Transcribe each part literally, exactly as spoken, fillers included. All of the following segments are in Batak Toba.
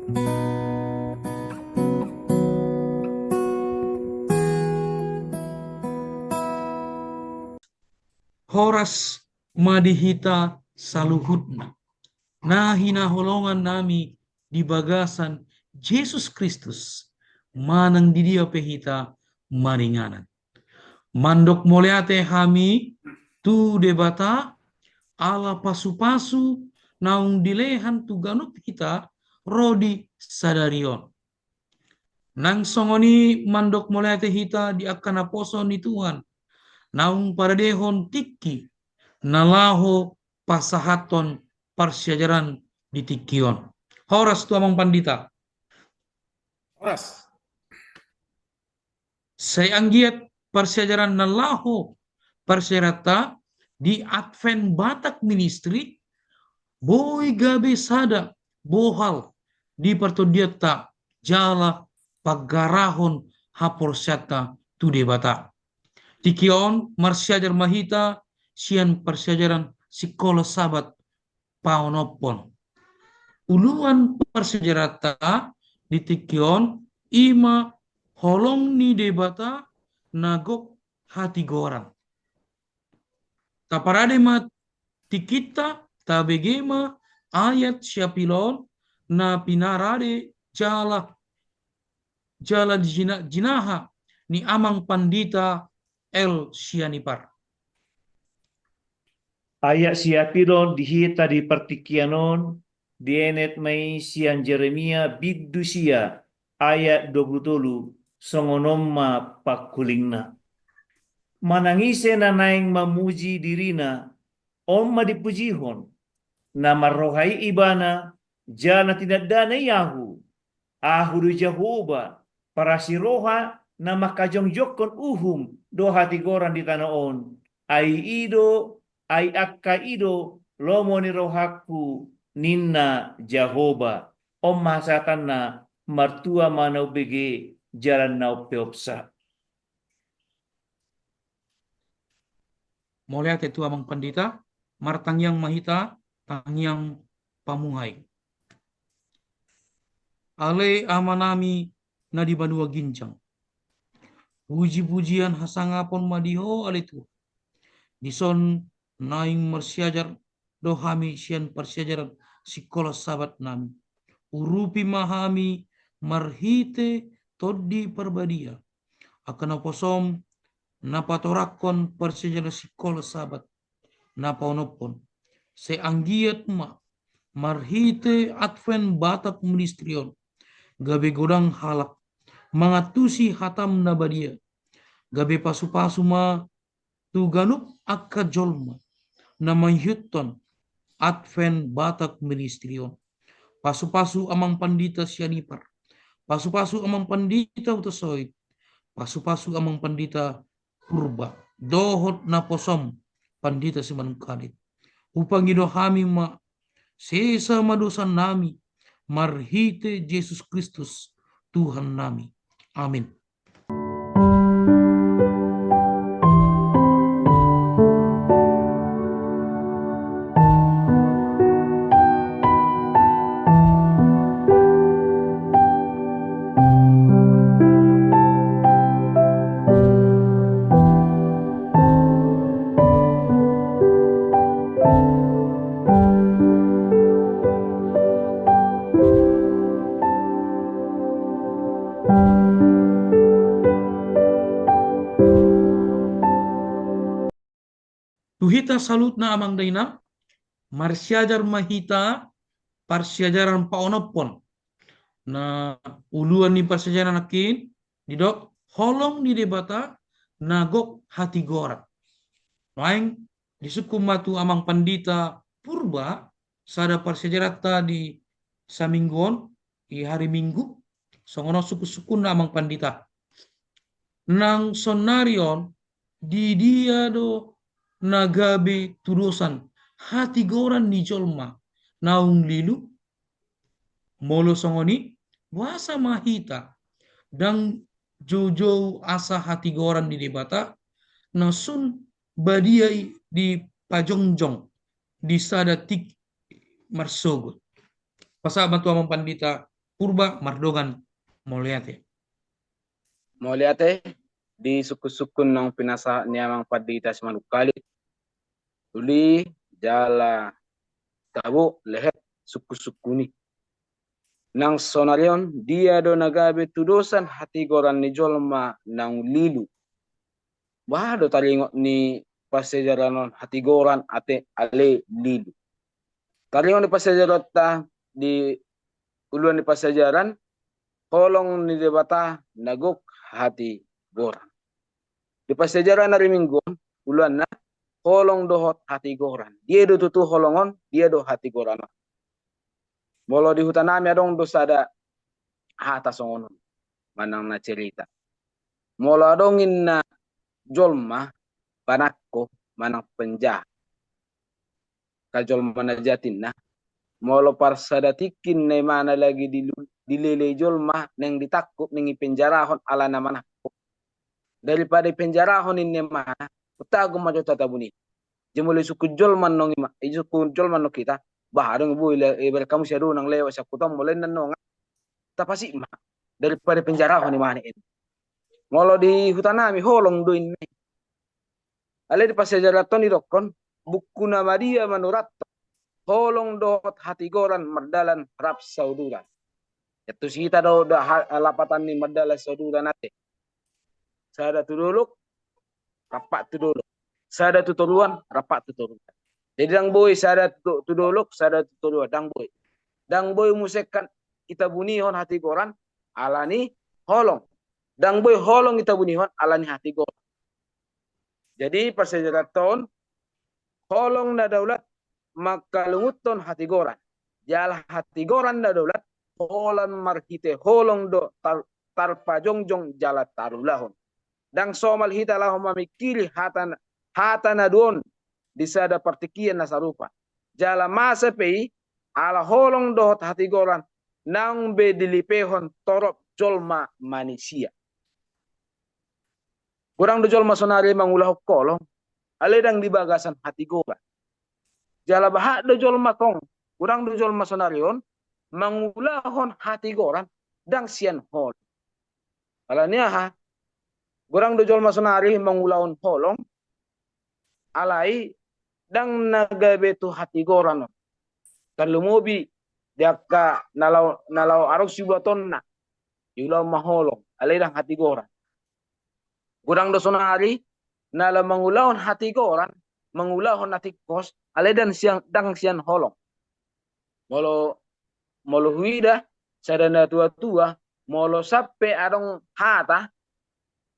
Horas ma di hita saluhutna na hinaholongan nami di bagasan Jesus Kristus, manang di dia pe hita maringanan. Mandok mauliate hami tu Debata, ala pasupasu naung dilehon tu ganup hita ro di sadari on. Nang songon i mandok mauliate hita di angka naposo ni Tuhan, naung paradehon tingki na laho pasahathon parsiajaran di tingki on. Horas tu Amang Pandita. Horas. Sai anggiat parsiajaran na laho parsiajaranta di Advent Batak Ministry, boi gabe sada bohal di partondianta jala panggarahon haporseaonta tu Debata. Tingki on marsiajar ma hita sian parsiajaran Sikola Sabat paonomhon. Uluan parsiajaranta di tingki on i ma holong ni Debata na gok hatigoran. Taparade ma tingkinta, tabege ma ayat siapilon na pinarade jala, jala jina-, jinaha ni Amang Pandita L Sianipar. Ayat siapilon di hita di partingkian on, dienet ma i sian Jeremia bindu sia ayat dua pulu tolu, songon on ma pangkulingna. Manang ise na naeng mamuji dirina, on ma dipujihon, na marroha i ibana, jala na tinandana i ahu. Ahu do Jahowa, parasi roha na mangkajongjongkon uhum dohot hatigoran di tano on. Ai i do, ai angka i do lomo ni rohangku, ninna Jahowa. On ma hasahatanna, martua ma na umbege jala na umpeopsa. Mauliate tu Amang Pandita, martangiang ma hita, tangiang pamuhai. Ale Amanami na di banua ginjang. Puji-pujian hasangapon ma di Ho ale Tuhan. Dison naeng marsiajar do hami sian parsiajaran Sikola Sabat nami. Urupi ma hami marhite Tondi Parbadia angka naposom na patorangkon parsiajaran Sikola Sabat na paonomhon. Sai anggiat ma marhite Advent Batak Ministry on gabe godang halak mangantusi hatam na badia, gabe pasu-pasu ma tu ganup angka jolma na mangihuthon Advent Batak Ministry on. Pasu-pasu Amang Pandita Sianipar, pasu-pasu Amang Pandita Hutasoit, pasu-pasu Amang Pandita Purba, dohot naposom Pandita Simanungkalit. Hupangido hami ma, sesa ma dosa nami marhite Jesus Kristus Tuhan nami. Amin. Tu hita saluhutna amang dainang, marsiajar ma hita parsiajaran paonomhon. Na uluan ni parsiajaran nangkin didok holong ni Debata na gok hatigoran. Nuaeng disungkun ma tu Amang Pandita Purba sada parsiajaranta di saminggu on, di hari Minggu, songon on sungkun-sungkunna Amang Pandita. Nang saonari on, di dia do na gabe tudosan hatigoran ni jolma naung lilu? Molo songon i, boasa ma hita ndang joujou asa hatigoran ni Debata na sun badia i dipajongjong di sada tingki marsogot? Pasahat ma tu Amang Pandita Purba Mardongan, mauliate. Mauliate. Di sungkun-sungkun naung pinasahat ni amang pandita Simanungkalit, uli jala tabo lehet sungkun-sungkun i. Nang sonari on, dia do na gabe tudosan hatigoran ni jolma naung lilu? Boha do taringot ni parsiajaran on hatigoran ate ale lilu? Taringot ni parsiajaranta di uluan ni parsiajaran, holong ni Debata na gok hatigoran. Di parsiajaran ari Minggu on, uluanna holong dohot hatigoran. Dia do tutu holong on, dia do hatigoran on? Molo di hutanami adong do sada hata songon on, manang na cerita. Molo adong inna jolma panangko manang penjahat, ka jolma na jahat inna, molo parsada tingki inna imana lagi di, dilelei jolma, naeng ditangkup, naeng dipenjarahon ala na manangko, daripada dipenjarahon inna imana, hutanggung ma jo hita tabuni. Jadi molo isungkun jolma annon ima, isungkun jolma annon hita, bah, adong boi le, ibarat hamu sia do naung lewat sian huta on, molo inna annon, tapasip ma daripada penjarahon imana i. Molo di hutanami holong do inna i. Alai di parsiajaranta on didokkon, buku na madia manurathon holong dohot hatigoran mardalan rap sauduran. Ia tusi hita do, do ha-, lapatan ni mardalan sauduran ate. Sada tu dolok, rap tu dolok. Sada tu toruan, rap tu toruan. Jadi ndang boi sada tu, tu dolok, sada tu toruan, ndang boi. Ndang boi muse kan itabunihon hatigoran ala ni holong. Ndang boi holong itabunihon ala ni hatigoran. Jadi parsiajaranta on, holong na daulat mangkalunguthon hatigoran. Jala hatigoran na daulat holan marhite holong do tar-, tarpajongjong jala tarulahon. Ndang somal hita laho mamingkiri hata, hata na dua on di sada partingkian na sarupa. Jala masa pe i, ala holong dohot hatigoran naung be dilipehon torop jolma manisia. Godang do jolma sonari mangulahon holong, alai ndang di bagasan hatigoran. Jala bahat do jolma tong, godang do jolma sonari on mangulahon hatigoran, ndang sian holong. Ala ni aha? Godang do jolma sonari mangulahon holong, alai ndang na gabe tu hatigoran on. Tarlumobi di angka na laho, na laho adong sibuatonna, diulahon ma holong, alai ndang hatigoran. Godang do sonari na laho mangulahon hatigoran, mangulahon na tingkos, alai ndang sian, ndang sian holong. Molo, molo huida sada natua-tua, molo sampe adong hata,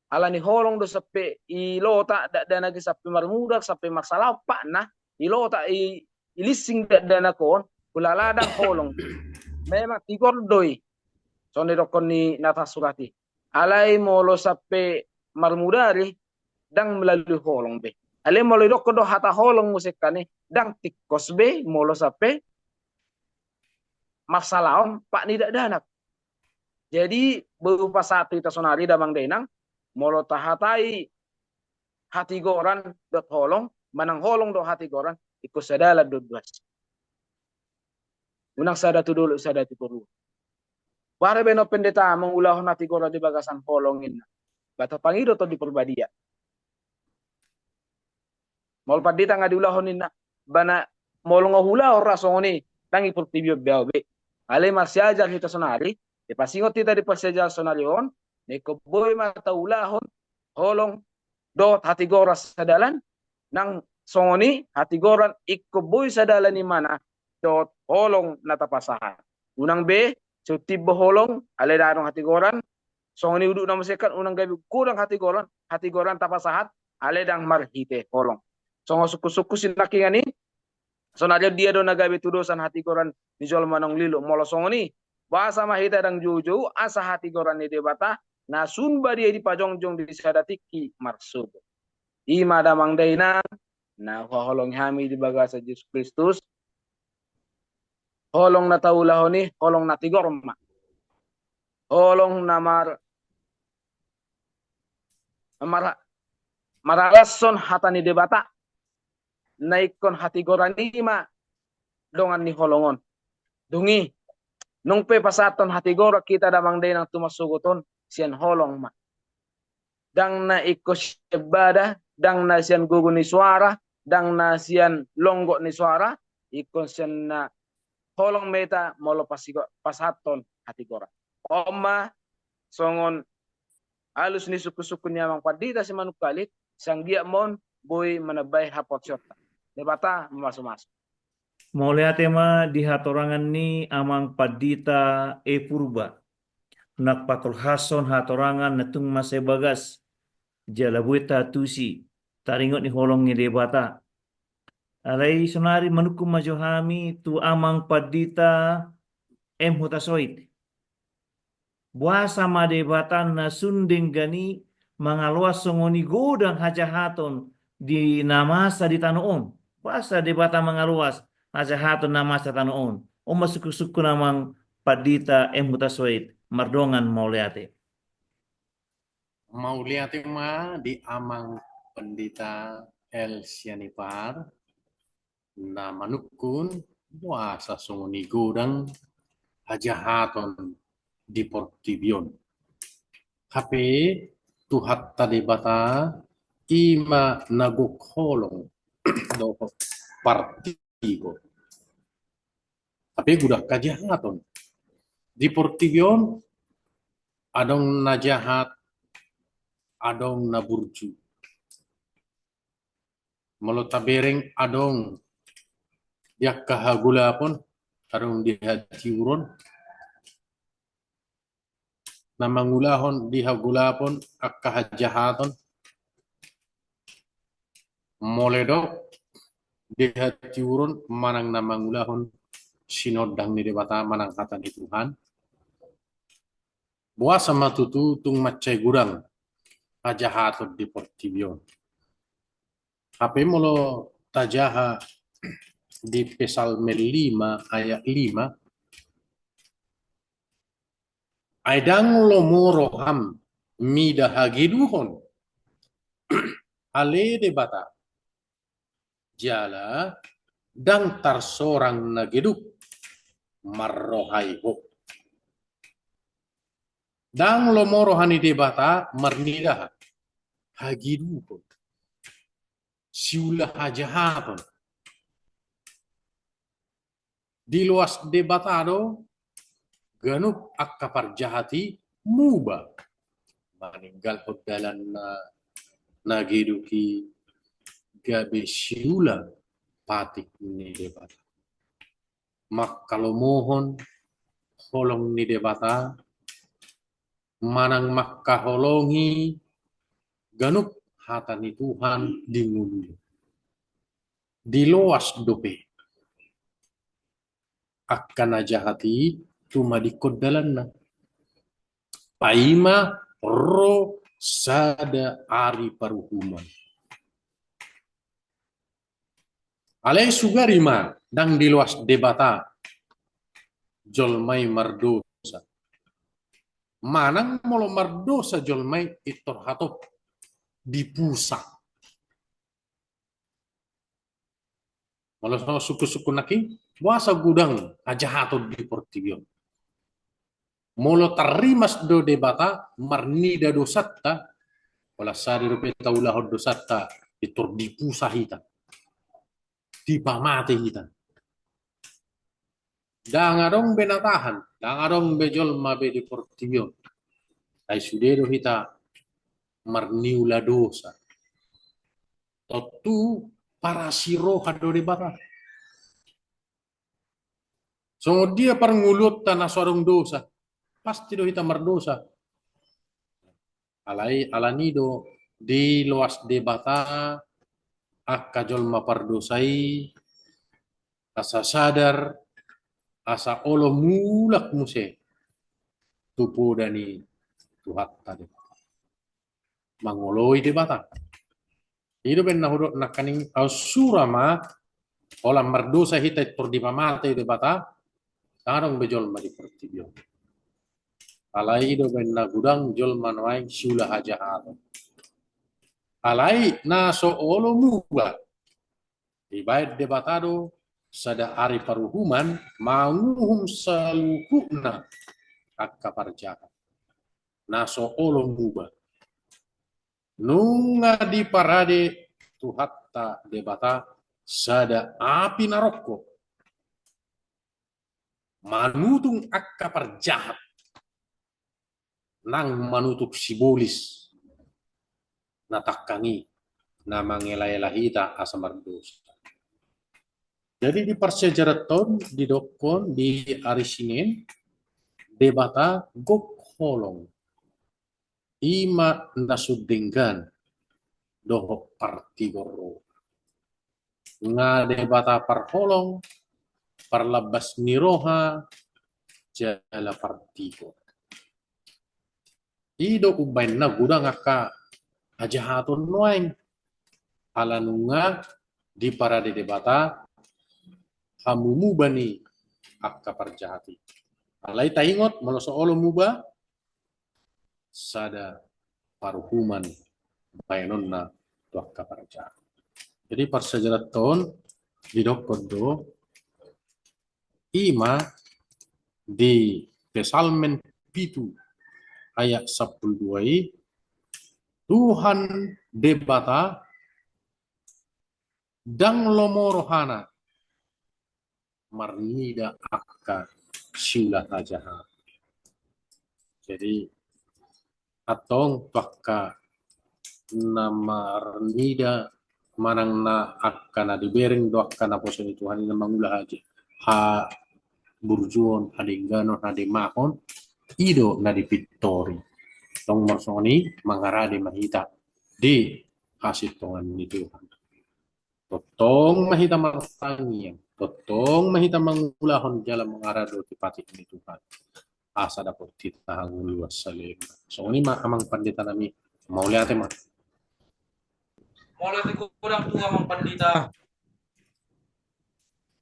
ala ni holong do sampe ilotak dakdanak i, sampe marmudar, sampe marsalaon patna, ilotak i, ilissing dakdanak on, hulala ndang holong. Memang tigor do i. Songon didokkon ni na tarsurat i. Alai molo sampe marmudar i, ndang melalui holong be. Alai molo didokkon do hata holong muse kan i, ndang tingkos be molo sampe marsalaon pat ni dakdanak. Jadi boi hupasahat tu hita sonari damang dainang, molo tahatai hatigoran dohot holong, manang holong dohot hatigoran, ingkon sadalan do duas. Unang sada tu dolok, sada tu toruan. Boha do bahenon pendeta mangulahon hatigoran di bagasan holong inna? Ba tapangido Tondi Parbadia. Molo pandita nga diulahon inna, ba na molo nga huulahon ra songon i, ndang di portibi on be ahu be. Alai marsiajar hita sonari, dipasingot hita di parsiajaran sonari on, na ingkon boi ma taulahon holong dohot hatigoran sadalan, nang songon i hatigoran ingkon boi sadalan imana dohot holong na tapasahat. Unang be, so timbo holong, alai ndang adong hatigoran, songon i udutna muse kan, unang gabe godang hatigoran, hatigoran tapasahat, alai ndang marhite holong. Songon sungkun-sungkun sinangkingan i, sonari on dia do na gabe tudosan hatigoran ni jolma naung lilu? Molo songon i, boasa ma hita ndang joujou asa hatigoran ni Debata na sun badia i dipajongjong di sada tingki marsogot? I ma damang dainang na huhaholongi hami di bagasan Jesus Kristus, holong na taulahon i holong na tigor ma. Holong na mar-, mar-, maralashon hata ni Debata, na ingkon hatigoran i ma dongan ni holong on. Dung i, Nung pe pasahathon hatigoran hita damang dainang tu marsogot on, sian holong ma. Ndang na ingkon sian bada, ndang na sian gogo ni soara, ndang na sian longgot ni soara, ingkon sian na holong ma hita molo pasigo-, pasahathon hatigoran. On ma songon alus ni sungkun-sungkun ni amang pandita Simanungkalit, sai anggiat ma on boi manambai haporseaonta. Debata mamasumasu. Mauliate ma di hatorangan ni amang pandita E Purba. Nang patolhashon hatorangan na tung mansai bagas, jala boi taantusi, taringot ni holong ni Debata. Alai sonari manungkun ma jo hami tu amang pandita M Hutasoit. Boasa ma Debata na sun denggan i mangaloas songon i godang hajahaton di na masa di tano on? Boasa Debata mangaloas hajahaton na masa tano on? On ma sungkun-sungkun amang pandita M Hutasoit, mardongan mauliate. Mauliate ma di amang pandita L Sianipar. Na manungkun, boasa songon i godang hajahaton di portibi on. Hape Tuhanta Debata i ma na gok holong dohot partigor. Hape godang hajahaton di portibi on, adong na jahat, adong na burju. Molo tabereng adong di angka hagolapon, adong di hatiuron, na mangulahon di hagolapon angka hajahaton, molo didok di hatiuron manang na mangulahon sinondang ni Debata manang hata ni Tuhan. Boasa ma tutu tung mansai godang hajahaton di portibi on. Hape molo tajaha di Psalmen lima ayat lima, ai ndang lomo roham mida hageduhon, ale Debata, jala ndang tarsorang na geduk marrohai Ho. Ndang lomo roha ni Debata marnida hageduhon, siula hajahaton. Diloas Debata do ganup angka parjahat i muba, maninggalhon dalanna na geduk i, gabe siula patik ni Debata. Mangkalomohon holong ni Debata, manang mangkaholongi ganup hata ni Tuhan di ngolu. Diloas dope angka na jahat i tumadingkon dalanna. Paima ro sada ari paruhuman. Alai sugari ma ndang diloas Debata jolma i mardosa. Manang molo mardosa jolma i, pintor hatop dipusa. Molo songon sungkun-sungkun nangkin, boasa godang hajahaton di portibi on? Molo tarrimas do Debata marnida dosanta, pola sada dope taulahon dosanta, pintor dipusa hita, dipamate hita. Ndang adong be na tahan, ndang adong be jolma be di portibi on. Ai sude do hita marniula dosa. Tontu parasi roha do Debata. Songon dia parngoluonta na so adong dosa, pasti do hita mardosa. Alai alani do diloas Debata angka jolma pardosa i, asa sadar, asa olo mulak muse tu poda ni Tuhanta Debata. Mangoloi Debata. I do umbahen na hudok nangkaning, au sura ma, holan mardosa hita pintor dipamate Debata, ndang adong be jolma di portibi on. Alai i do umbahen na godang jolma nuaeng siula hajahaton. Alai na so olo muba, dibahen Debata do sada ari paruhuman, manguhum saluhutna angka parjahat na so olo muba. Nunga diparade Tuhanta Debata sada api na rongkop manutung angka parjahat, nang manutung sibolis na tangkang i, na mangelaela hita asa mardosa. Jadi di parsiajaranta on didokkon di ari Sinin, Debata gok holong. I ma na so denggan dohot partigor roha. Nga Debata parholong, parlambas ni roha, jala partigor. I do umbahen na godang angka hajahaton nuaeng. Ala nunga diparade Debata hamumuba ni angka parjahat i. Alai taingot, molo so olo muba, sada paruhuman baenonna tu angka parjahat. Jadi parsiajaranta on didokkon do, i ma di Psalmen pitu ayat sampulu dua i, Tuhan Debata ndang lomo rohana marnida angka siula hajahat. Jadi antong tu angka na marnida manang na angka na dibereng do angka naposo ni Tuhan i na mangula haja, haburjuon, hadengganon, hademahon, i do na dipintori. Tong marsongon i mangarade ma hita di hasintongan ni Tuhan. Tongtong ma hita martangiang, tongtong ma hita mangulahon jala mangaradoti patik ni Tuhan. Asa dapot hita hangoluan saleleng. Songon i ma amang pandita nami, mauliate ma. Mauliate godang tu amang pandita.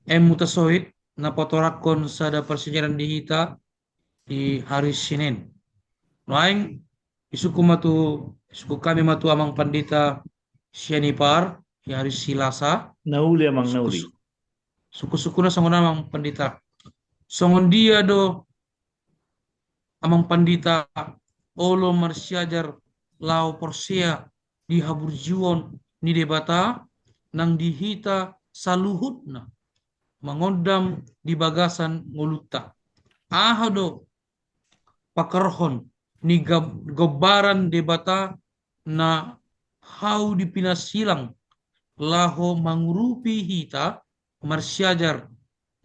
Emma tasohot na patorangkon sada parsiajaran di hita di hari Sinin. Nuaeng disungkun ma tu, disungkun hami ma tu amang pandita Sianipar di hari Selasa. Na uli amang, na uli. Sungkun, sungkun-sungkunna songon i amang pandita. Songon dia do amang pandita olo marsiajar laho porsea di haburjuon ni Debata nang di hita saluhutna mangondam di bagasan ngolunta. Aha do pakerhon ni gab-, gombaran Debata na hau di pinasilang laho mangurupi hita marsiajar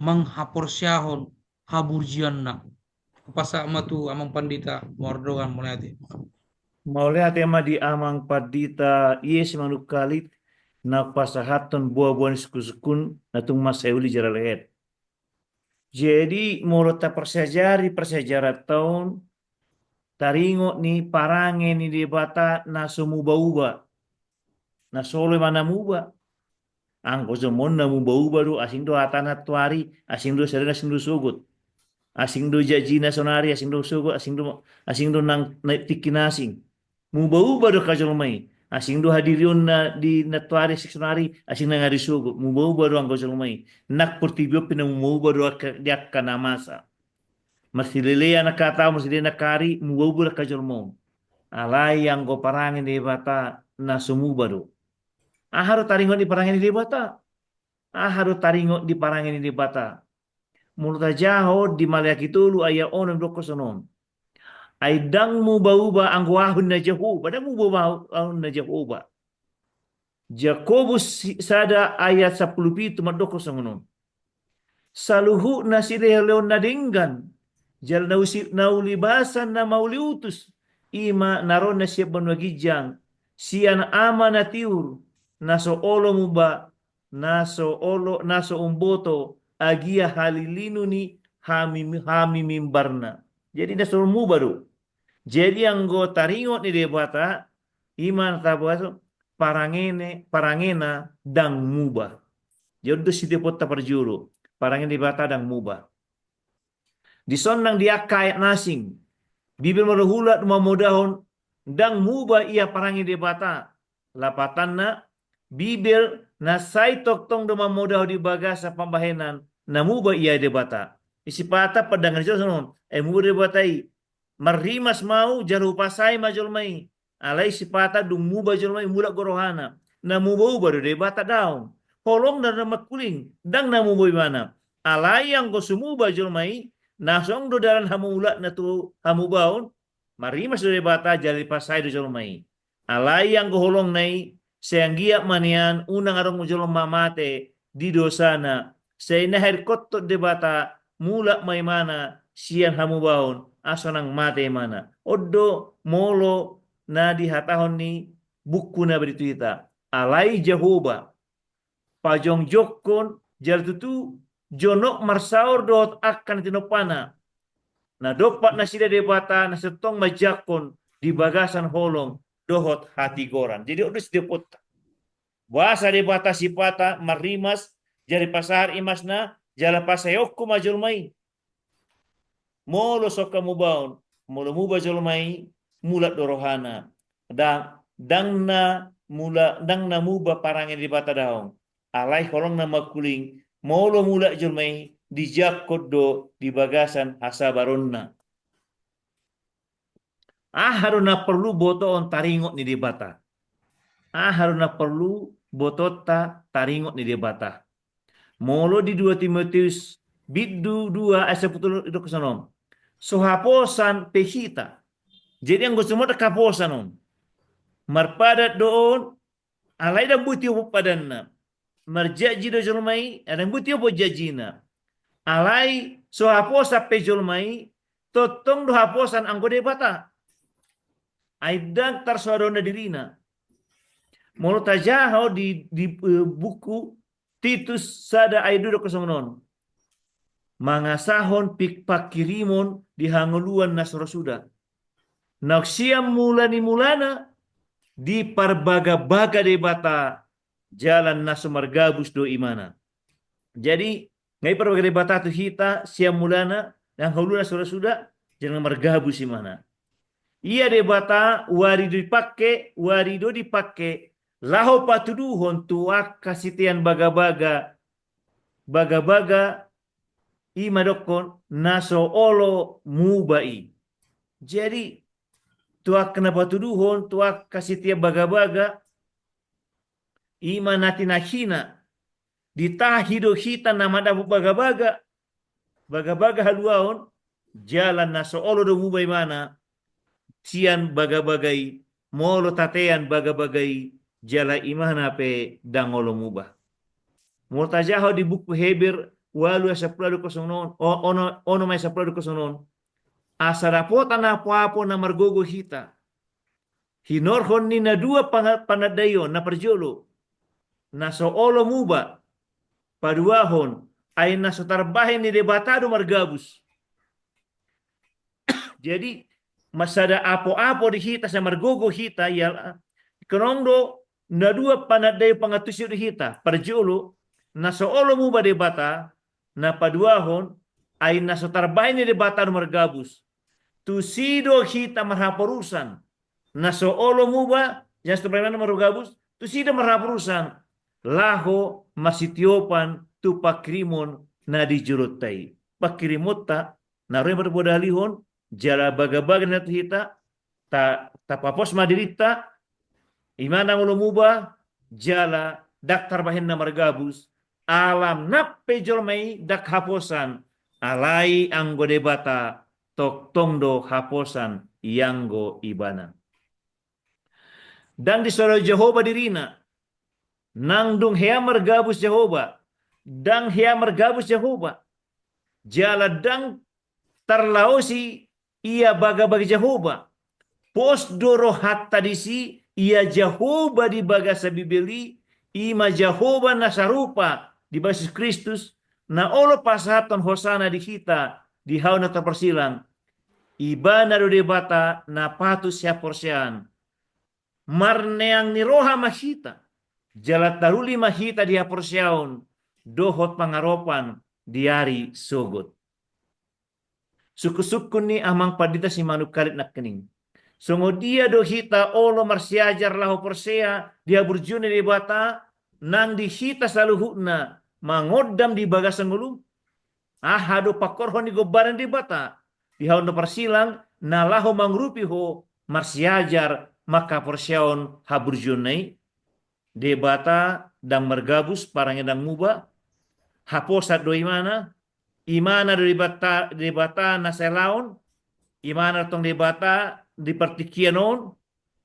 manghaporseahon haburjuonna. Hupasahat ma tu amang pandita mardongan, mauliate. Mauliate ma di amang pandita i, si manungkalit na pasahathon boa-boa ni sungkun-sungkun na tung mansai uli jala lehet. Jadi molo taparsiajari parsiajaranta on, taringot ni parange ni Debata na so muba-uba. Na so olo ma na muba. Anggo jolma on na muba-uba do, asing do hata na tuari, asing do sada, asing do sogot. Asing do janjina sonari, asing do sogot, asing do, asing do nang, nang tingki na asing. Muba-uba do angka jolma i. Asing do hadirionna di na tuari, asing sonari, asing nang ari sogot. Muba-uba do angka jolma i. Nang portibi on pe na muba-uba do angka, di angka na masa. Marsilelean angka taon, marsilelean angka ari, muba-uba do angka jolma on. Alai anggo parange ni Debata na so muba do. Aha do taringot ni parange ni Debata? Aha do taringot ni parange ni Debata? Molo tajaha di Maleaki tolu ayat onom, didokkon songon on. Ai ndang muba-uba anggo ahu, ninna Jahowa, ndang muba-uba ahu, ninna Jahowa. Jakobus si-, sada ayat sampulu pitu mandokkon songon on. Saluhutna silehon-lehon na denggan, jala na usi-, na ulibasan na mauliutus, i ma na ro na sian banua ginjang, sian Ama na tiur, na so olo muba, na so olo, na so umboto agia halilinu ni hamimi-, hamimimbarna. Jadi na so muba do. Jadi anggo taringot ni Debata, i ma na taboto parangene, parangena ndang muba. Jadi on do siteponta parjolo, parange ni Debata ndang muba. Dison nang di angka ayat na asing, Bibel marhulat mamodahon ndang muba ia parange ni Debata. Lapatanna, Bibel na sai tongtong do mamodahon di bagasan pambahenan na muba ia Debata. I sipata pandangan ni jolma songon on, ai muba Debata i, marrimas ma ahu jala hupasae ma jolma i. Alai sipata dung muba jolma i mulak do rohana. Na muba-uba do Debata daong. Holongna do na mangkuling, ndang na muba ibana. Alai anggo so muba jolma i, na song do dalan hamulakna tu hamubaon, marrimas do Debata jala dipasae do jolma i. Alai anggo holongna i, sai anggiat ma nian unang adong jolma mate di dosana, sai na hirikkon Debata mulak ma imana sian hamubaon, asa unang mate imana. On do molo na dihatahon ni buku na badia tu hita. Alai Jahowa pajongjongkon jala tutu jonok marsaor dohot angka na tinompana. Na dompak nasida Debata na sintong manjangkon di bagasan holong dohot hatigoran. Jadi on do setiap otta. Boasa Debata sipata marrimas, jala pasahat rimasna, jala pasaeonku ma jolma i. Molo songka mubaon, molo muba jolma i, mulak do rohana. Ndang, ndang na mula, ndang na muba parange ni Debata daong. Alai holongna mangkuling, molo mulak jolma i, dijangkon do di bagasan hasabaronna. Aha do na porlu botoon taringot ni Debata? Aha do na porlu botoonta taringot ni Debata? Molo di dua Timoteus bindu dua ayat sampulu tolu didok songon on. So haposan pe hita. Jadi anggo so molo haposan on, marpadan do on, alai ndang boi tiopon padanna. Marjanji do jolma i, alai ndang boi tiopon janjina. Alai so haposan pe jolma i, tongtong do haposan anggo Debata. Ai ndang tarsoadonna dirina. Molo tajaha di, di, eh, buku Titus sada ayat dua didok songon on. Mangasahon pik-, pangkirimon di hangoluan na so ro suda. Na sian mula ni mulana diparbagabaga Debata jala na so margabus do imana. Jadi, nga diparbaga Debata tu hita sian mulana, na hangoluan na so ro suda, jala margabus imana. Ia Debata wari do dipangke, wari do dipangke, laho patuduhon tu angka sitean bagabaga, bagabaga, i ma dokkon na so olo muba i. Jadi, tu angka na patuduhon, tu angka sitean bagabaga, i ma na tinahina, ditahi do hita na mandapot bagabaga, bagabaga haluaon, jala na so olo do muba imana, sian bagabaga i, molo tatean bagabaga i, jala imana pe ndang olo muba. Molo tajaha di buku Heber, ualu ayat sampulu didok songon on, o-, ono, onom ayat sampulu didok songon on. Asa dapotan apoapo na margogo hita. Hinorhon ni na dua panga-, panandaion, na parjolo. Na so olo muba, paduahon, ai na so tarbahen ni Debata do margabus. Jadi, masada apoapo di hita, sai margogo hita, ia, ingkon on do, na dua panandaion pangantusion di hita, parjolo, na so olo muba Debata, na paduahon, ai na so tarbahen ni Debata do margabus. Tusi do hita marhaporusan, na so olo muba, ia na so tarbahen do margabus, tusi do marhaporusan, laho masitiopan tu pangkirimon na di jolonta i. Pangkirimonta, na ro i marpodalihon, jala bagabaga na tu hita, ta-, tapapos ma dirinta, imana olo muba, jala ndang tarbahen na margabus, ala nang pe jolma i ndang haposan, alai anggo Debata tongtong do haposan ianggo ibana. Ndang disodao Jahowa dirina, nang dung hea margabus Jahowa, ndang hea margabus Jahowa, jala ndang tarlaosi ia bagabaga Jahowa. Pos do rohanta disi ia Jahowa di bagasan Bibel i, i ma Jahowa na sarupa di bagasan Jesus Kristus, na olo pasahathon hosana di hita, di hau na taparsilang. Ibana do Debata na patut sihaporseaon. Marneang ni roha ma hita, jala taruli ma hita di haporseaon, dohot pangaropan di ari sogot. Sungkunsungkun ni amang pandita Simanungkalit nangkining. Songon dia do hita olo marsiajar laho porsea di haburjuon ni Debata, nang di hita saluhutna mangondam di bagasan ngolum? Aha do pangkorhon ni gombaran ni Debata di hamu na parsilang na laho mangurupi ho marsiajar manghaporseaon haburjuonna i? Debata ndang margabus, parange ndang muba. Haposan do Ibana. Ibana do Debata, Debata na sai laon. Ibana do tong Debata di partingkian on,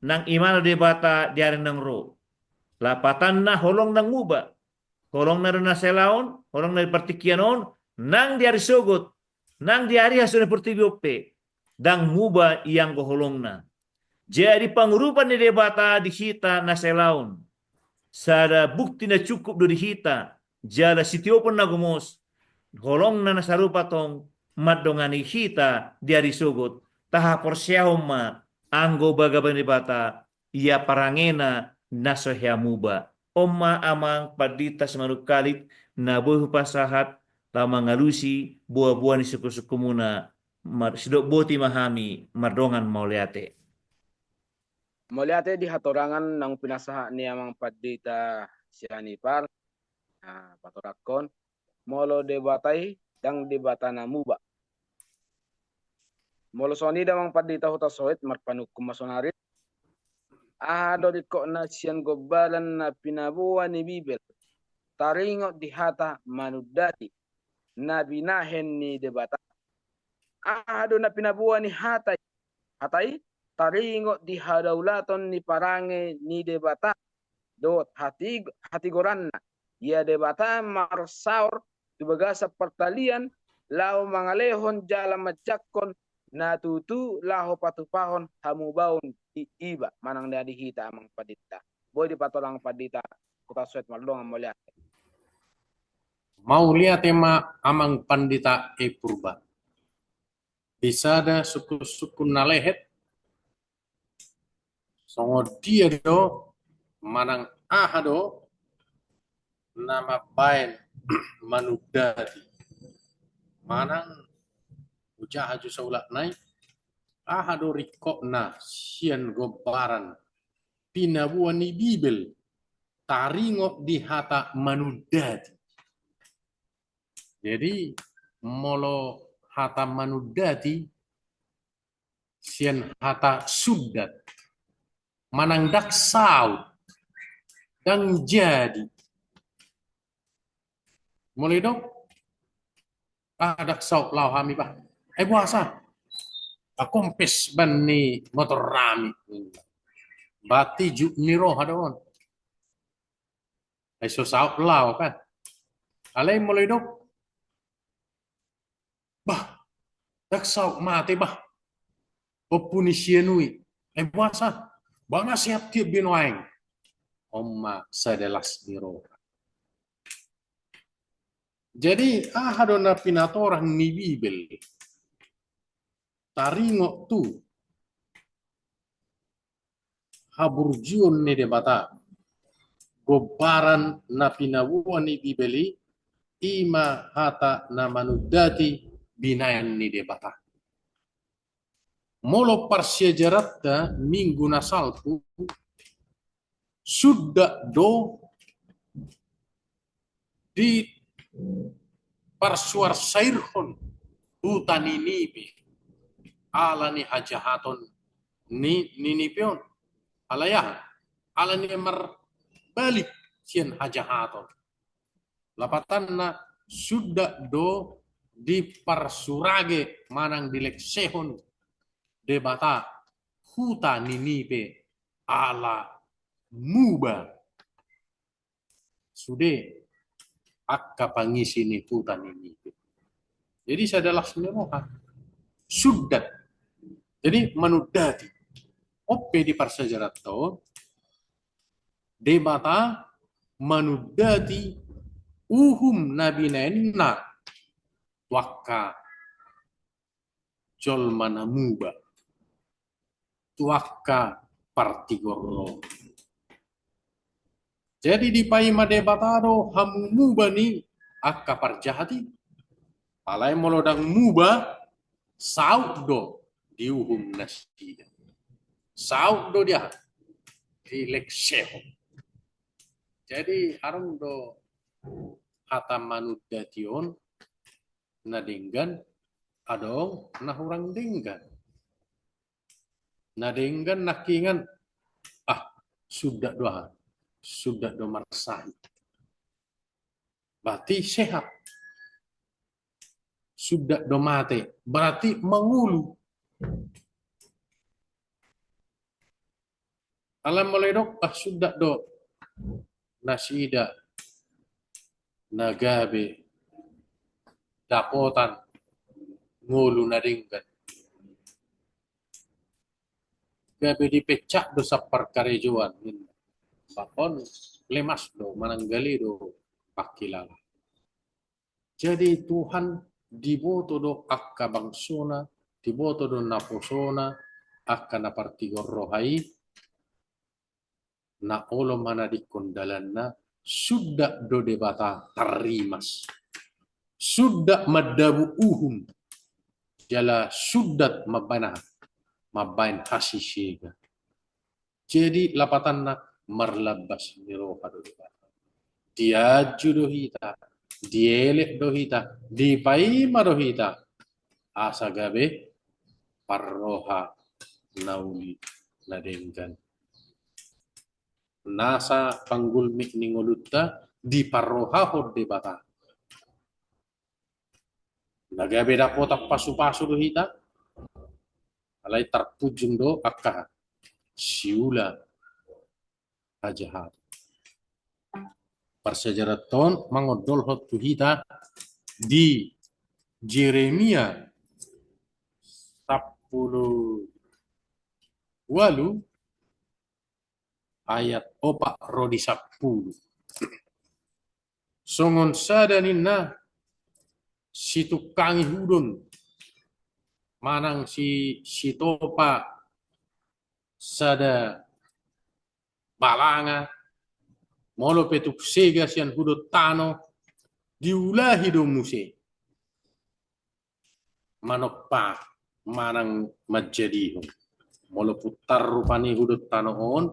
nang Ibana do Debata di ari naung ro. Lapatanna, holong ndang muba. Holongna do na sai laon, holongna di partingkian on, nang di ari sogot, nang di ari hasuhuton ni portibi on pe, ndang muba ianggo holongna. Jadi pangurupan ni Debata di hita na sai laon, sada bukti na cukup do di hita, jala sitiopon na gomos, holongna na sarupa tong mandongani hita di ari sogot. Tahaporseahon ma anggo bagabaga ni Debata, ia parangena na so hea muba. On ma amang pandita Simanungkalit na boi hupasahat laho mangalusi boaboa ni sungkunsungkunmuna. Mar-, sidok boti ma hami, mardongan mauliate. Mauliate di hatorangan naung pinasahat ni amang pandita Sianipar. Nah, patorangkon, molo Debata i ndang Debata na muba. Molo songon i da amang pandita huta soet, marpanungkun ma sonari. Aha do ringkotna sian gombaran na pinaboa ni Bibel, taringot di hata manundati, na binahen ni Debata? Aha do na pinaboa ni hata i? Hata i taringot di hadaulaton ni parange ni Debata dohot hatig-, hatigoranna. Ia Debata marsaor tu bagasan partalian laho mangalehon jala manjangkon na tutu laho patupahon hamubaon di iba manang na di hita amang pandita. Boi dipatorang pandita huta soet, mardongan mauliate. Mauliate ma amang pandita E Purba. Di sada sungkunsungkun na lehet, songon dia do manang aha do na mambaen manundati manang hujaha jo saulak nai, aha do ringkotna sian gombaran pinaboa ni Bibel taringot di hata manundati? Jadi molo hata manundati sian hata sundat, manang ndang saut, ndang jadi. Molo idok, ah, ndang saut laho hami bah. Ai boasa? Ah, kompes ban ni motor nami. Berarti juk ni roha do on. Ai so saut laho kan. Alai molo idok, bah, ndang saut mate bah, ompu ni si anu i. Ai boasa? Bah, na sehat dia be nuaeng. On ma sada las ni roha. Jadi aha do na pinatorang ni Bibel taringot tu haburjuon ni Debata? Gombaran na pinaboa ni Bibel i, i ma hata na manundati binahen ni Debata. Molo parsiajaranta minggu na salpu, sundat do diparsuarsairhon huta Ninibe ala ni hajahaton ni Ninibe on. Alai aha? Ala ni marbalik sian hajahaton. Lapatanna, sundat do diparsurage manang dilengsehon Debata huta Ninibe ala muba sude angka pangisi ni huta Ninibe. Jadi sada las ni roha. Sundat. Jadi manundati. On pe di parsiajaranta on, Debata manundati uhum na binaenna tu angka jolma na muba, tu angka partigor on. Jadi dipaima Debata do hamumuba ni angka parjahat i. Alai molo ndang muba, saut do diuhum nasida. Saut do dia, dilengsehon. Jadi adong do hata manundati on, na denggan, adong na hurang denggan. Na denggan nangkiningan, ah, sundat do aha, sundat do marsahit. Berarti sehat. Sundat do mate, berarti mangolu. Alai molo didok, ah, sundat do, nasida na gabe dapotan ngolu na denggan. Gabe dipecat do saparkarejoan, ninna. Bahkan lemas do, mananggali do pangkilala. Jadi Tuhan diboto do angka bangsona, diboto do naposona, angka na partigor roha i, na olo manadingkon dalanna, sundat do Debata tarrimas. Sundat mandabu uhum, jala sundat mambaen aha, mambaen hasisiegan. Jadi lapatanna, marlambas ni roha do Debata. Dianju do hita, dielek do hita, dipaima do hita, asa gabe parroha na uli na denggan. Nasa panggulmit ni ngolunta diparrohahon Debata. Na gabe dapotan pasupasu do hita, alai tarpunjung do angka siula hajahatan. Parsiajaranta on mangondolhon tu hita di Jeremia sampulu ualu ayat opat ro di sampulu. Songon sada ninna situngkangi hudon manang si, sitopa sada balanga, molo pe tung sega sian hudon tano, diulahi do muse manompa manang manjadihon. Molo puntar rupani hudon tano on,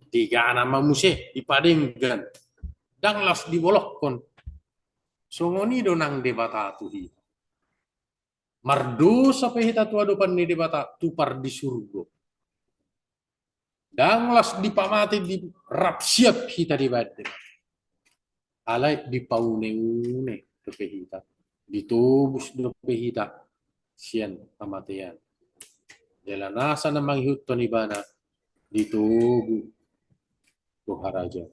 digana ma muse, dipadenggan, ndang las dibolokkon. Songon i do nang Debata tu hita. Mardosa pe hita tu adopan ni Debata, tu pardisurgo, ndang las dipamate, di rap siap hita dibaen Debata. Alai dipauneune dope hita, ditobus dope hita sian hamatean. Jala nasa na mangihuthon ibana ditogu do harajaon.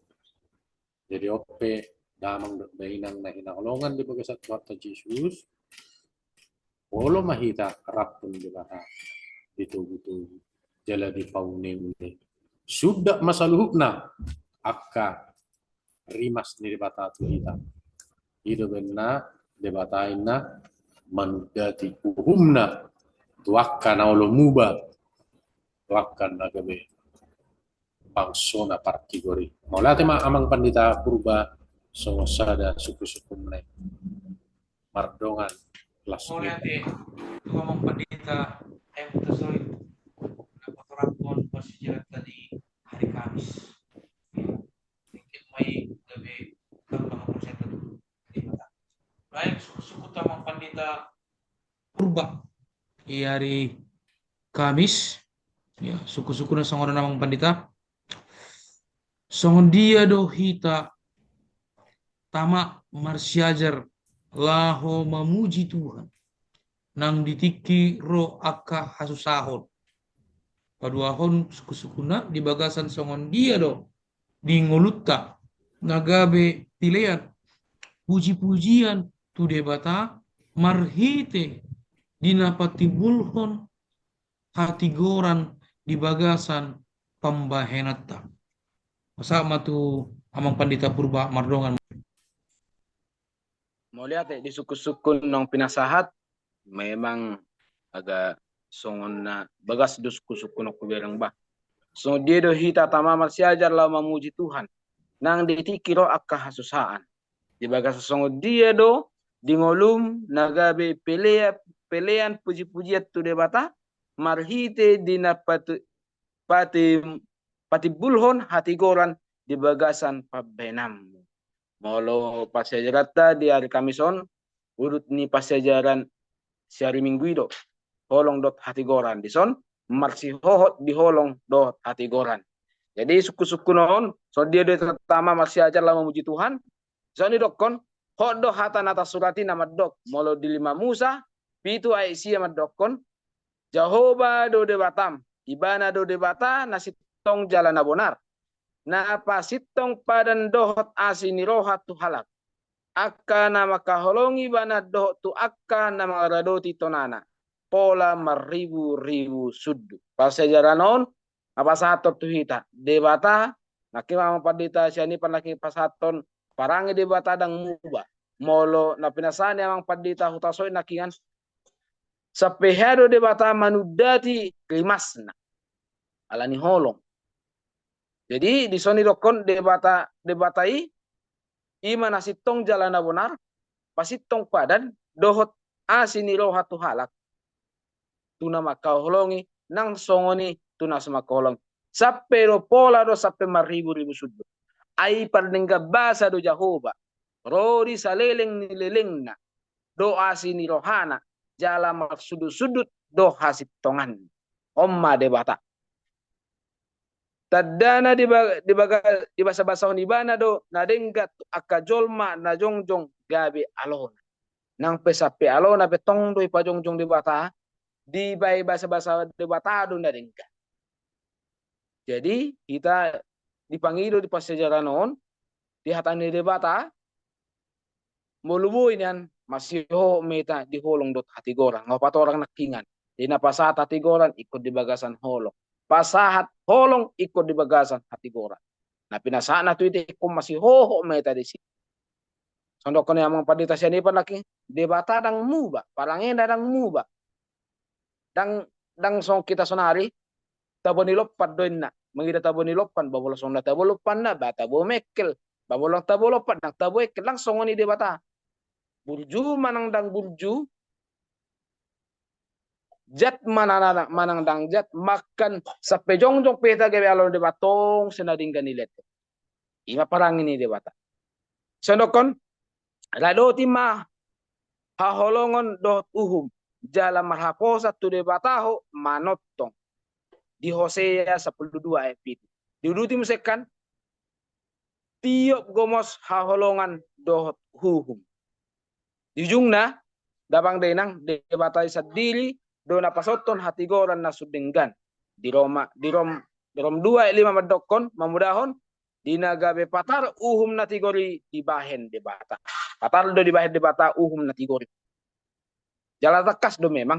Jadi on pe damang dohot dainang na hinaholongan di bagasan Tuhanta Jesus, olo ma hita rap tu Debata ditogutogu jala dipauneune. Sundat ma saluhutna angka rimas ni Debata tu hita. I do umbahen na Debata inna manundati uhumna tu angka na olo muba, tu angka na gabe bangsona partigor i. Mauliate ma Amang Pandita Purba songon sada sungkunsungkunna i. Mardongan las. Mauliate tu Amang Pandita M. Tasoy, na patorangkon parsiajaranta di hari Kamis. Tingkit ma i gabe gambang parsiajaranta tu Debata. Baik, sungkunsungkun tu Amang Pandita Purba di hari Kamis. Ya, sungkunsungkunna songon on Amang Pandita. Songon dia do hita tama marsiajar laho mamuji Tuhan, nang di tingki ro angka hasusahon? Paduahon sungkunsungkunna di bagasan songon dia do di ngolunta na gabe pilean pujipujian tu Debata marhite di na patimbulhon hatigoran di bagasan pambahenanta. Pasahat ma tu Amang Pandita Purba, mardongan. Mauliate di sungkunsungkun naung pinasahat, memang agak songon na bagas do sungkunsungkun on hubereng bah. Songon dia do hita tama marsiajar laho mamuji Tuhan, nang di tingki ro angka hasusaan? Di bagasan songon dia do di ngolum na gabe pelea-, pelean pujipujian tu Debata marhite di na patu-, pati-, patimbulhon hatigoran di bagasan pambahenanmu. Molo parsiajaranta di ari Kamis on, udut ni parsiajaran si ari Minggu i do, holong dohot hatigoran. Dison marsihohot di holong dohot hatigoran. Jadi sungkun-sungkun on, songon dia do hita tama marsiajar laho mamuji Tuhan. Dison didokkon, hot do hata na tarsurat i na mandok, molo di lima Musa pitu ayat sia mandokkon, Jahowa do Debatam, Ibana do Debata na sintong jala na bonar, na pasintong padan dohot asi ni roha tu halak, angka na mangkaholongi Ibana dohot tu angka na mangaradoti tonana, pola marribu-ribu sundut. Parsiajaran on na pasahathon tu hita, Debata, nangkin ma amang pandita sian i pernah pasahathon, parange Debata ndang muba. Molo na pinasahat ni amang pandita Hutasoit nangkiningan, sampe hea do Debata manundati rimasna ala ni holong. Jadi dison didokkon Debata, Debata i, i ma na sintong jala na bonar, pasintong padan dohot asi ni roha tu halak, tu na mangkaholongi, nang songon i tu na so mangkaholongi. Sampe do pola do sampe marribu-ribu sundut. Ai pardenggan basa do Jahowa, ro di saleleng ni lelengna do asi ni rohana, jala marsundut-sundut do hasintonganna. On ma Debata. Tandana di ba-, di baga-, dibasabasahon Ibana do na denggan tu angka jolma na jongjong gabe alona. Nang pe sampe alona pe tong do ipajongjong Debata, dibaen basabasa Debata do na denggan. Jadi hita dipangido di parsiajaran on, di hata ni Debata, molo boi nian, marsihohot ma hita di holong dohot hatigoran. Nga patorang nangkiningan. Jadi na pasahat hatigoran ingkon di bagasan holong. Pasahat holong ingkon di bagasan hatigoran. Na pinasahatna tu hita ingkon marsihohot ma hita disi. Songon didokkon ni amang pandita sian i pernah nangkin, Debata ndang muba, parangena ndang muba. Ndang, ndang songon hita sonari, tabo ni lompan do inna. Mangida tabo ni lompan, ba molo songon na tabo lompanna, ba tabo mengkel, ba molo tabo lompan, ndang tabo engkel, ndang songon i Debata. Burju manang ndang burju, jat manang, manang ndang jat, bahkan sampe jongjong pe hita gabe alona Debata, tong sai na denggan i leto. I ma parange ni Debata. Songon didokkon, radoti ma haholongon dohot uhum, jala marhaposan tu Debata ho manongtong. Di Hosea sampulu dua ayat pitu. Diuduti muse kan, tiop gomos haholongan dohot uhum. Di ujungna, damang dainang, Debata i sandiri do na pasahathon hatigoran na sun denggan. Di Roma, di Rom, di Rom dua ayat lima mandokkon, mamodahon, di na gabe patar uhum na tigor i dibahen Debata. Patar do dibahen Debata uhum na tigor i. Jala tangkas do memang,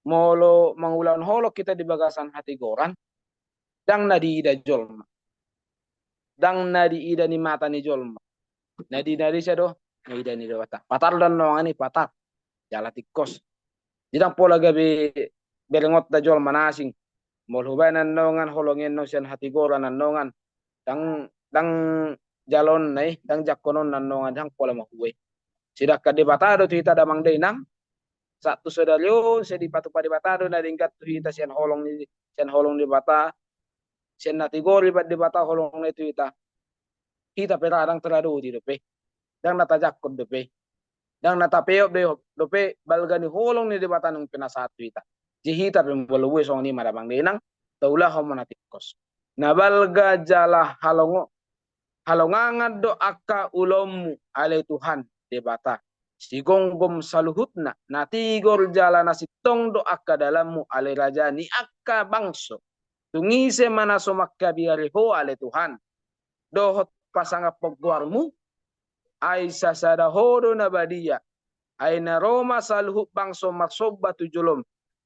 molo mangulahon holong hita di bagasan hatigoran, ndang na diida jolma. Ndang na diida ni mata ni jolma. Na di, na diida do, na diida ni Debata. Patar do annon i, patar. Jala tingkos. Jadi ndang pola gabe berengonta jolma na asing. Molo hubaen annon holong i annon sian hatigoran annon, ndang, ndang jaloonna i, ndang jangkononna annon, ndang pola mahua i. Sedangkan Debata do tu hita damang dainang, sahat tu sadari on, sai dipatupa Debata do na denggan tu hita sian holong ni, sian holong ni Debata, sian na tigor i bahen Debata holongna i tu hita. Hita pe ra ndang taradoti dope, ndang na tajangkon dope, ndang na tapeop dope balga ni holong ni Debata naung pinasahat tu hita. Jadi hita pe molo boi songon i ma damang dainang, taulahon ma na tingkos. Na balga jala halongo-, halongangan do angka ulaonmu, ale Tuhan Debata. Sigomgom saluhutna, na tigor jala na sintong do angka dalanmu, ale Raja ni angka bangso. Tung ise ma na so mangkabiari Ho, ale Tuhan, dohot pasangaphon goarmu? Ai sasada Ho do na badia. Ai na ro ma saluhut bangso marsomba tu jolom.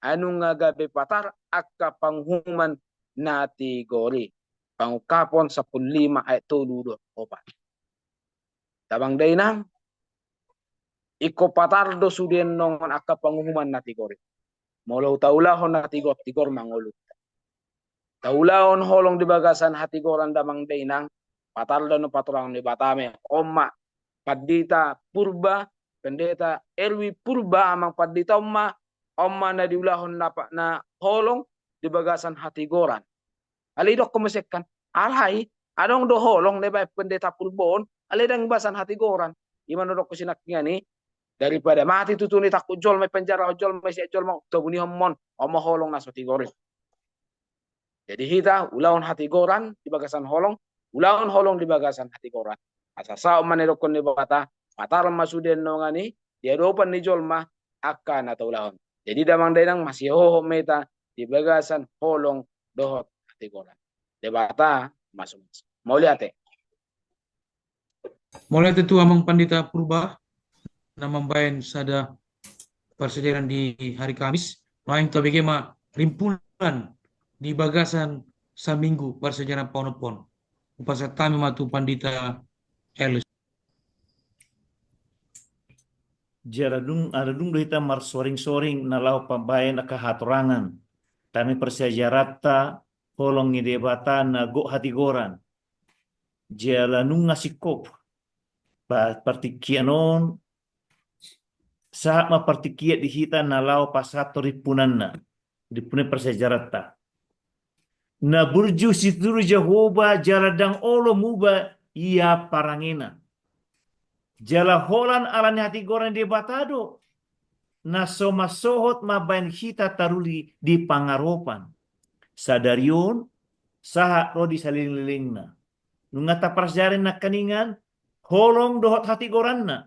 Ai nunga gabe patar angka panguhuman na tigor i. Pangungkapon sampulu lima ayat tolu dohot opat. Damang dainang, ingkon patar do sude annon angka panguhuman na tigor i. Molo taulahon na tigor, tigor ma ngolunta. Taulahon holong di bagasan hatigoran damang dainang, patar do annon patorangon ni Debata ma i. On ma Pandita Purba, Pendeta Erwin Purba, amang pandita, on ma, on ma na diulahon na pa-, na holong di bagasan hatigoran. Alai didokkon muse kan, alai Adong do holong na dibahen Pendeta Purba on, alai ndang bahasan hatigoran. I ma na didok sinangkiningan i, daripada mati tutu na ditangkup jolma, dipenjarahon jolma, disiat jolma, tabunihon ma on, on ma holong na so tigor i. Jadi hita ulahon hatigoran di bagasan holong, ulahon holong di bagasan hatigoran. Asa saut ma na didokkon Debata, patar ma sude annon i di adopan ni jolma angka na taulahon. Jadi damang dainang, masihohot ma hita di bagasan holong dohot hatigoran. Debata masumasu. Mauliate. Mauliate tu Amang Pandita Purba na mambahen sada parsiajaran di hari Kamis. Nuaeng tabege ma rimpunan di bagasan saminggu parsiajaran panompon. Hupasahat hami ma tu Pandita Elus. Jala dung, ala dung do hita marsoring-soring na laho pambahen angka hatorangan. Tama parsiajaranta holong ni Debata na gok hatigoran. Jala nunga singkop pa-, partingkian on, sahat ma partingkian di hita na laho pasahat rimpunanna, rimpunan parsiajaranta. Na burju situtu do Jahowa jala ndang olo muba ia parangena. Jala holan ala ni hatigoran ni Debata do na so mansohot mambahen hita taruli di pangaropan sadari on sahat ro di saleleng-lelengna. Nunga taparsiajari nangkiningan holong dohot hatigoranna.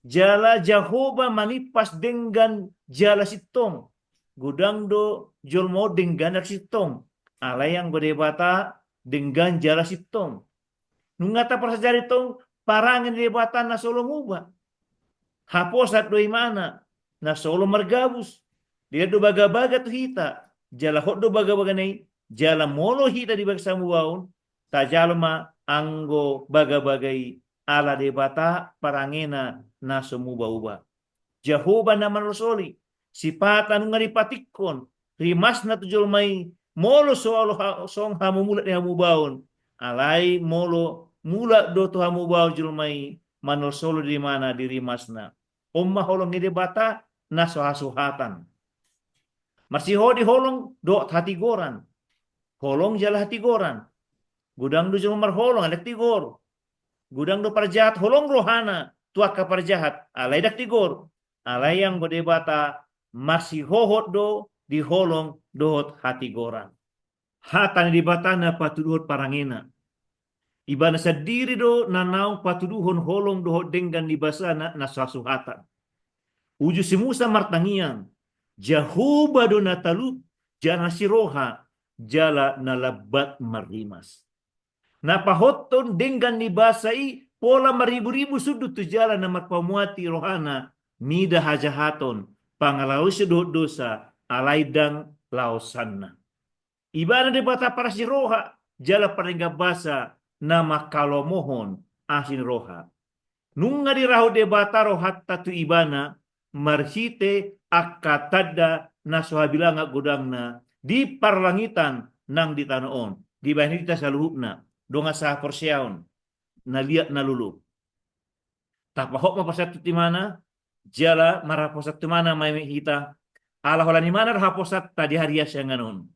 Jala Jahowa manimpas denggan jala sintong. Godang do jolma on denggan jala sintong. Alai anggo Debata denggan jala sintong. Nunga taparsiajari tong parange ni Debata na so olo muba. Haposan do ibana na so olo margabus. Dia do bagabaga tu hita, jala hot do bagabagana i, jala molo hita di bagasan hamubaon, tajalo ma anggo bagabaga i ala Debata parangena na so muba-uba. Jahowa na manolsoli, sipata nunga dipatingkon rimasna tu jolma i, molo so olo ha-, songon hamumulak ni hamubaon, alai molo mulak do tu hamubaon jolma i, manolsoli do ibana di rimasna. On ma holong ni Debata na so hasuhatan. Marsihohot di holong dohot hatigoran. Holong jala hatigoran. Godang do jolma marholong, alai ndang tigor. Godang do parjahat holong rohana tu angka parjahat, alai ndang tigor. Alai anggo Debata marsihohot do di holong dohot hatigoran. Hata ni Debata na patuduhon parangena. Ibana sandiri do na naung patuduhon holong dohot denggan ni basana na so hasuhatan. Uju si Musa martangiang, Jahowa do na talup, jala na siroha, jala na lambat marrimas. Na pahothon denggan ni basa i pola mariburibu sundut tu jala na marpamuati rohana mida hajahaton, pangalaosion dohot dosa, alai ndang laosanna. Ibana Debata parasi roha jala pardenggan basa na mangkalomohon asi ni roha. Nunga dirahut Debata rohanta tu ibana marhite angka tanda na so habilangan godangna di parlangitan nang di tano on. Dibahen hita saluhutna dongan sahaporseaon na liat na lolo. Tapahot ma parsahat tu ibana, jala marhaposan tu ibana ma hita. Ala holan ibana do haposanta di hasiangan on.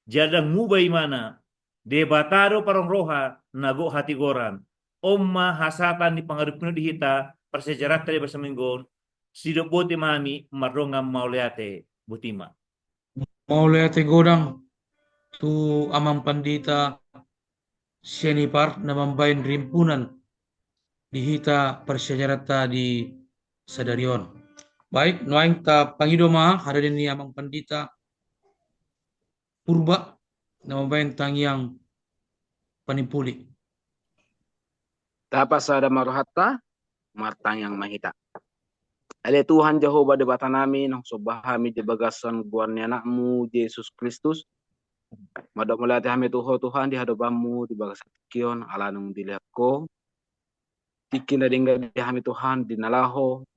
Jala ndang muba ibana, Debata do paronggo roha na gok hatigoran. On ma hasahatan ni pangarupion di hita, parsiajaranta di bagasan minggu on. Sidok boti ma hami mardongan mauliate, boti ma. Mauliate godang tu Amang Pandita Sianipar na mambahen rimpunan di hita parsiajaranta di sadari on. Baik, nuaeng tapangido ma hadirionta ni Amang Pandita Purba na mambahen tangiang panimpuli. Tapasada ma rohanta, martangiang ma hita. Ale Tuhan Jahowa Debata nami, na husomba hami di bagasan goar ni Anakmu Jesus Kristus. Mandok mauliate hami tu Ho Tuhan di hadopanMu di bagasan tingki on, ala naung dilehon Ho tingki na denggan di hami Tuhan, di na laho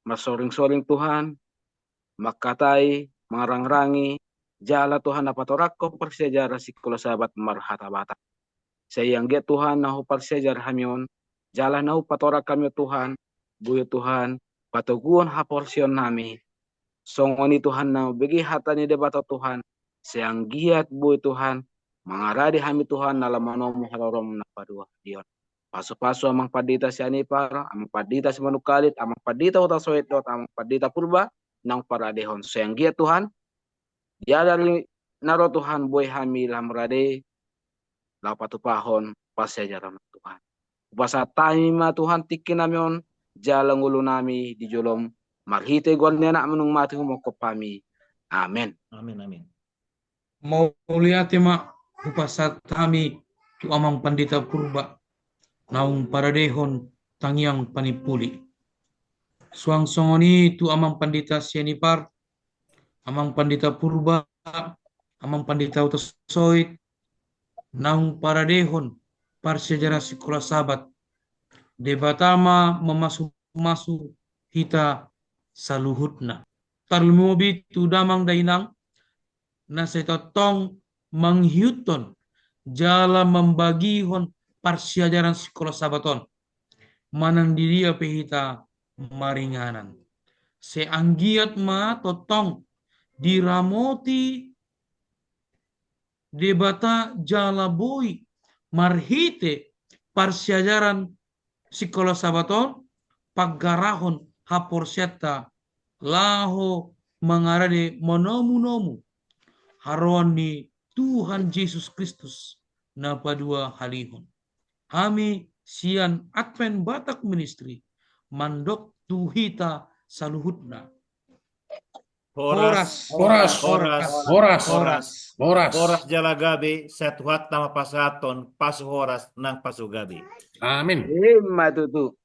marsoring-soring Tuhan, mangkatai, mangarangrangi, jala Tuhan na patorangkon parsiajaran sikola Sabat marhata Batak. Sai anggiat Tuhan na huparsiajar hami on, jala na hupatorang hami on Tuhan, boi Tuhan patoguhon haporseaon nami. Songon i Tuhan na bege hata ni Debata Tuhan, sai anggiat boi Tuhan mangarade hami Tuhan na laho manomu haroroM na paduahalihon. Pasupasu Amang Pandita Sianipar, Amang Pandita Simanungkalit, Amang Pandita Hutasoit dohot Amang Pandita Purba, naung paradehon. Sai anggiat Tuhan, di ari na ro Tuhan, boi hami laho marade, laho patupahon parsiajaran Tuhan. Hupasahat hami ma Tuhan tingki nami on, jala ngolu nami di joloM, marhite goar ni AnakMi naung mate humongkop hami. Amen. Amen, amen. Mauliate ma hupasahat hami tu Amang Pandita Purba, naung paradehon tangiang panimpuli. Suang songon i tu Amang Pandita Sianipar, Amang Pandita Purba, Amang Pandita Hutasoit, naung paradehon parsiajaran sikola Sabat. Debata ma mamasumasu hita saluhutna. Tarlumobi tu damang dainang, na sai tongtong manghiuthon jala mambagihon parsiajaran sikola Sabat on. Manang di dia pe hita maringanan, sai anggiat ma tongtong diramoti Debata jala boi marhite parsiajaran sikola Sabat on, panggarahon haporseaonta laho mangarade manomunomu haroroan ni Tuhan Jesus Kristus na paduahalihon. Hami sian Advent Batak Ministry mandok tu hita saluhutna. Horas, horas, horas, horas, horas, horas jala gabe, sai Tuhanta ma pasahathon pasu horas nang pasu gabe. Amin. Ima tutu.